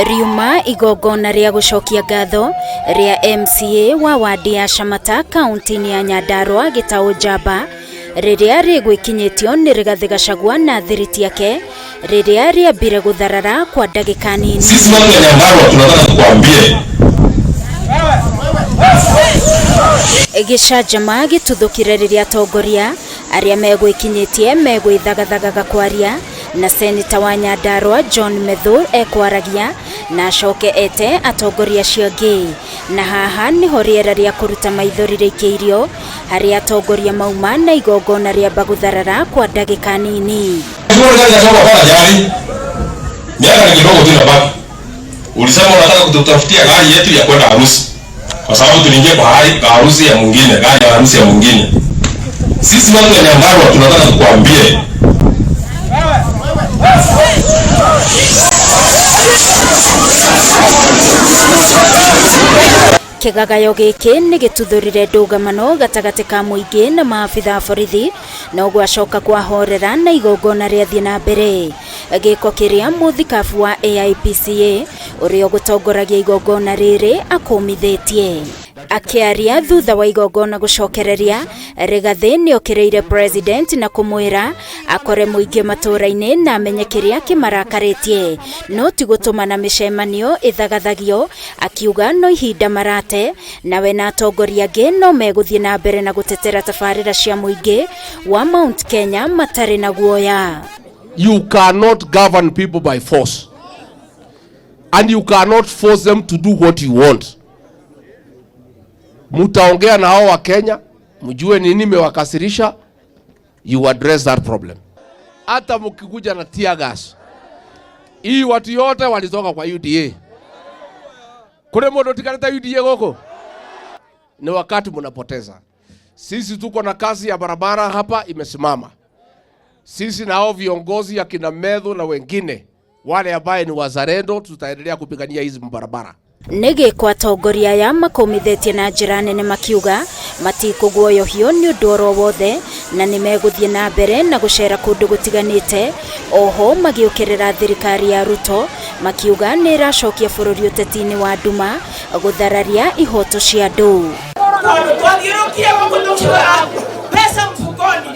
Riuma igongona rĩa gũcokia ngatho rĩa MCA wa wadi ya Shamata kaunti-inĩ ya Nyandarua Gĩtaũ Njamba rĩrĩa rĩgwĩkinyĩtio nĩ Rigathĩ Gachagua na thiriti yake rĩrĩa rĩambire gũtharara kwa ndagĩka nini. Sisi watu wa Nyandarua tunataka tukwambie Gĩcanjama gĩtuthũkire rĩrĩa atongoria arĩa megwĩkinyĩtie megwĩthagathagaga kwaria na seneta wa Nyandarua John Methu ekwaragia na acoke ete atongoria acio angĩ. Na haha nĩho rĩera rĩa kũruta maithori rĩikĩirio harĩa atongoria mauma na igongona rĩamba gũtharara kwa ndagĩka nini. Gachagua, miaka ni kidogo tu inabaki. Ulisema unataka kututafutia gari yetu ya kwenda harusi, kwa sababu tuliingia kwa harusi ya mwingine, gari ya harusi ya mwingine. Sisi watu wa Nyandarua tunataka tukwambie Kĩgagayo gĩkĩ nĩ gĩtuthũrire ndũgamano gatagatĩ ka mũingĩ na maabitha a borithi no gwacoka kwahorera na igongona rĩathiĩ na mbere. Gĩko kĩrĩa mũthikabu wa AIPCA ũrĩa ũgũtongoragia igongona rĩrĩ akũmithĩtie. Akĩaria thutha wa igongona gũcokereria, Rigathĩ nĩokĩrĩire president na kũmwĩra akore mũingĩ matũũra-inĩ na amenye kĩrĩa kĩmarakarĩtie no ti gũtũmana mĩcemanio ĩthagathagio, akiuga no ihinda marate nawe na atongoria angĩ no megũthiĩ na mbere na gũtetera tabarĩra cia mũingĩ wa Mount Kenya matarĩ na guoya. You cannot govern people by force. And you cannot force them to do what you want. Mutaongea na hao wa Kenya, mjue nini imewakasirisha, you address that problem. Hata mkikuja na tear gas, hii watu yote walitoka kwa UDA. Kule mundu tikareta UDA goko, ni wakati mnapoteza. Sisi tuko na kazi ya barabara hapa imesimama. Sisi na hao viongozi akina Methu na wengine wale ambaye ni wazalendo, tutaendelea kupigania hizi barabara. Nĩ gĩko atongoria aya makũmithĩtie na njĩra nene makiuga matikũguoyohio nĩ ũndũ oro wothe na nĩ megũthiĩ na mbere na gũcera kũndũ gũtiganĩte oho magĩũkĩrĩra thirikari ya Ruto makiuga nĩ ĩracokia bũrũri ũteti-inĩ wa nduma gũthararia ihoto cia andũ. Pesa mfukoni,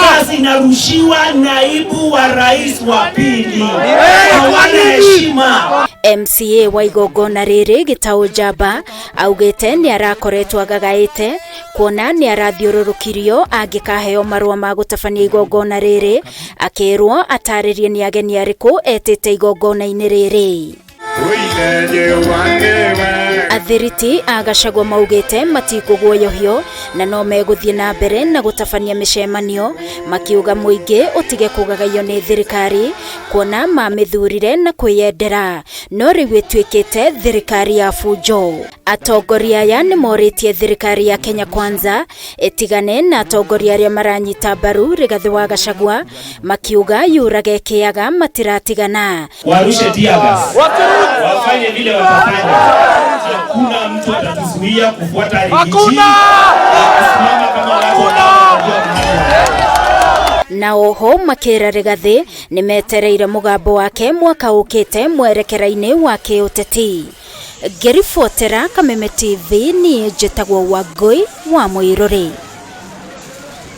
kazi inarushiwa naibu wa rais wa pili, hawana heshima. MCA wa igongona rĩrĩ Gĩtaũ Njamba augĩte nĩ arakoretwo agagaĩte kuona nĩ arathiũrũrũkirio angĩkaheo marũa ma gũtabania igongona rĩrĩ akĩrwo atarĩrie nĩ ageni arĩkũ etĩte igongona-inĩ rĩrĩ. Athiriti a Gachagua maugĩte matikũguoyohio na no megũthiĩ na mbere na gũtabania mĩcemanio makiuga mũingĩ ũtige kũgagaio nĩ thirikari kuona mamĩthurire na kwĩyendera no rĩu ĩtuĩkĩte thirikari ya bunjo. Atongoria aya nĩ morĩtie thirikari ya Kenya Kwanza ĩtigane na atongoria arĩa maranyita mbaru Rigathĩ wa Gachagua makiuga yurage kĩaga matiratigana. Warushe tear gas, wafanye vile watafanya, hakuna mtu atatuzuia kufuata Riggy kusimama kama watu wanaojua. Na oho makĩra Rigathĩ nĩ metereire mũgambo wake mwaka ũkĩte mwerekera-inĩ wa kĩũteti. Ngĩribotera Kameme TV niĩ njĩtagwo Wangũi wa Mũirũrĩ.